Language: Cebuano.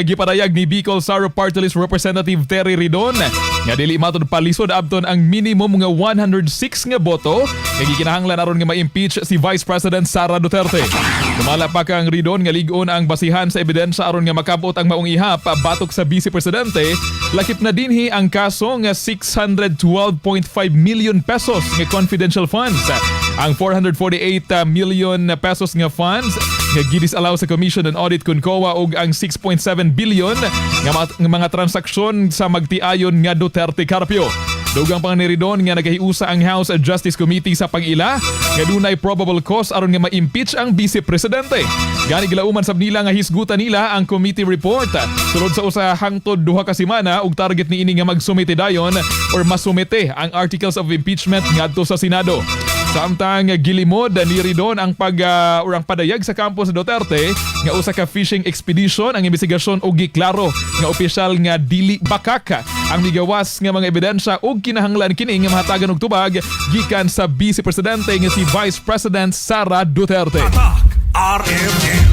Gipadayag ni Bicol Saro Party List Representative Terry Ridon nga dili matud palisod abton ang minimum nga 106 nga boto nga gikinahanglan aron nga ma-impeach si Vice President Sara Duterte. Sumala pa kang Ridon nga lig-on ang basihan sa ebidensya aron nga makabot ang maong ihap batok sa Vice Presidente, lakip na dinhi ang kaso nga 612.5 million pesos nga confidential funds. Ang 448 million pesos nga funds nga gidisallow sa Commission on Audit kun COA ug ang 6.7 billion nga mga transaksyon sa magtiayon nga Duterte Carpio. Dugang pang ni Ridon nga nagahiusa ang House Justice Committee sa pag-ila nga dunay probable cause aron nga ma-impeach ang Vice Presidente. Gani gilauman sab nila nga hisgutan nila ang committee report sulod sa 1 hangtod 2 ka semana ug target niini nga magsumite dayon or masumite ang articles of impeachment ngadto sa Senado. Samtang gilimod ni Ridon ang pag or ang padayag sa kampo sa Duterte nga usa ka fishing expedition ang investigasyon og giklaro nga opisyal nga dili bakak ang migawas nga mga ebidensya ug kinahanglan kini nga mahatagan og tubag gikan sa Vice Presidente nga si Vice President Sara Duterte. Tatak RMN.